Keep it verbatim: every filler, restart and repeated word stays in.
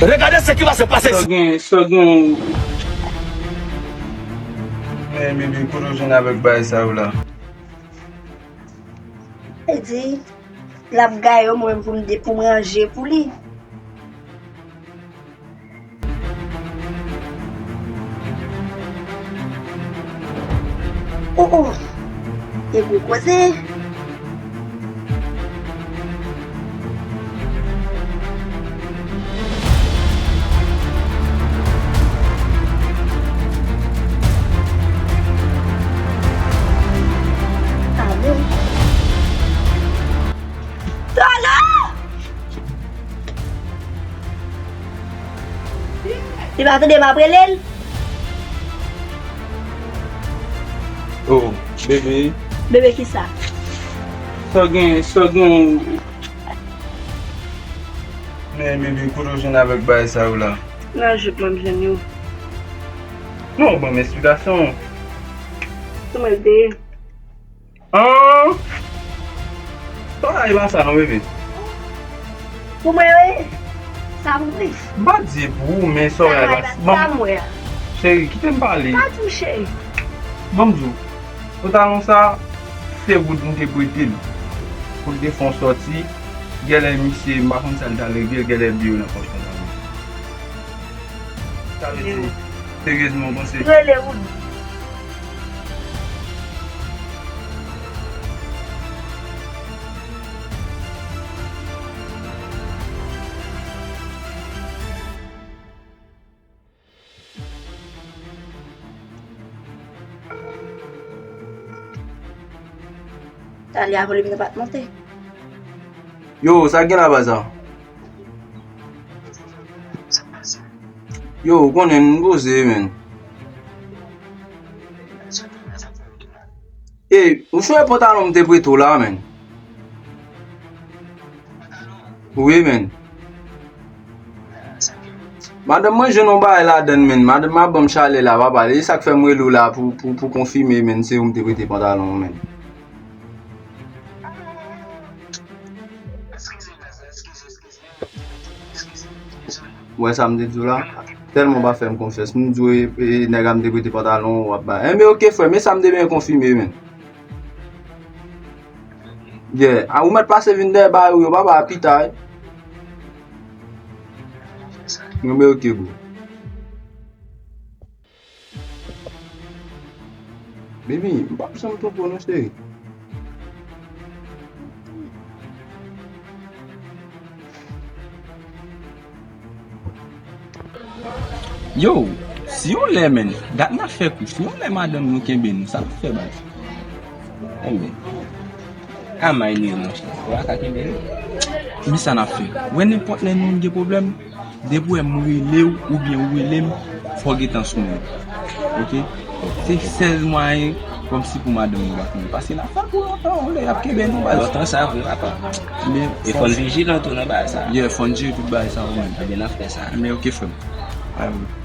Regardez ce qui va se passer ici. Sa gen, sa gen. Men, bebe, kote w jwenn avèk bagay sa yo la? Li di, l ap gaye yo, mwen menm pou m de-, pou m ranje pou li. Oh, oh! E gwo koze! Amen. Tala! Li pa tande m ap rele l? Oh, bebe. Bebe kisa? Sa gen, sa gen. Men, bebe, kote w jwenn avèk bagay sa yo la? Nan jip mwen m jwenn yo. Non, ban m esplikasyon. Sou mwen l te ye. An! Sa w rayi pa sa non, bebe. Pou mwen, wi. Sa pou mwen. M pa di e pou ou, men sa w rayi pa sa. Sa m wè a. Cheri, kite m pale. Pa di m cheri. Ban m di w. Pantalon sa, se goud m te prete l. Pou l te fè yon sòti, genlè misye, m pa konn sa l t al regle, genlè bliye w nan pòch pantalon. Sa vle di, seryezman, w panse? Rele Wood. Talya, volim nan pa t monte. Yo, sa k gen la baz la? Yo, ou konnen, m poze, menn. Ey, ou sonje pantalon m te prete w la, menn? Wi, menn. Madanm mwen jwenn yon bagay ladann, menn. Madanm mwen ap ban m chalè la, papa. E sa k fè m rele w la pou, pou, pou konfime, menn, se ou m te prete pantalon an, menn. Ou wè sa m te di w la? Tèlman w pa fè m konfyans. M di w, e, e, nèg la m te prete pantalon, w ap bay. Enben, oke, frè m, e sa m te byen konfime, menn. Yeah. A, ou mèt pase vin dèyè bagay ou yo, papa, pita, wi. Enben, oke, bro. Baby, m p ap janm twonpe w non, cheri. Yo, si yon lè, menn, dat n ap fè kou, si yon lè madanm nou kenbe nou, sa n ap fè, baz? Enben, a may li ye, monchè. Ou pa ka kenbe li. Men sa n ap fè. Wè nenpòt lè nou gen pwoblèm, depi w wè m rele w oubyen ou rele m, fò w gentan sou mwen. Oke? Se sèl mwayen kòmsi pou madanm nou pa kenbe. Paske n ap fè l pou lontan, yon lè y ap kenbe nou, baz. Lontan sa vre, papa. Men e fò n vijilan tou nan bagay sa. Yeah, fò n jere tout bagay sa yo menm. Enben, n ap fè sa. Men oke, frè m. Alright.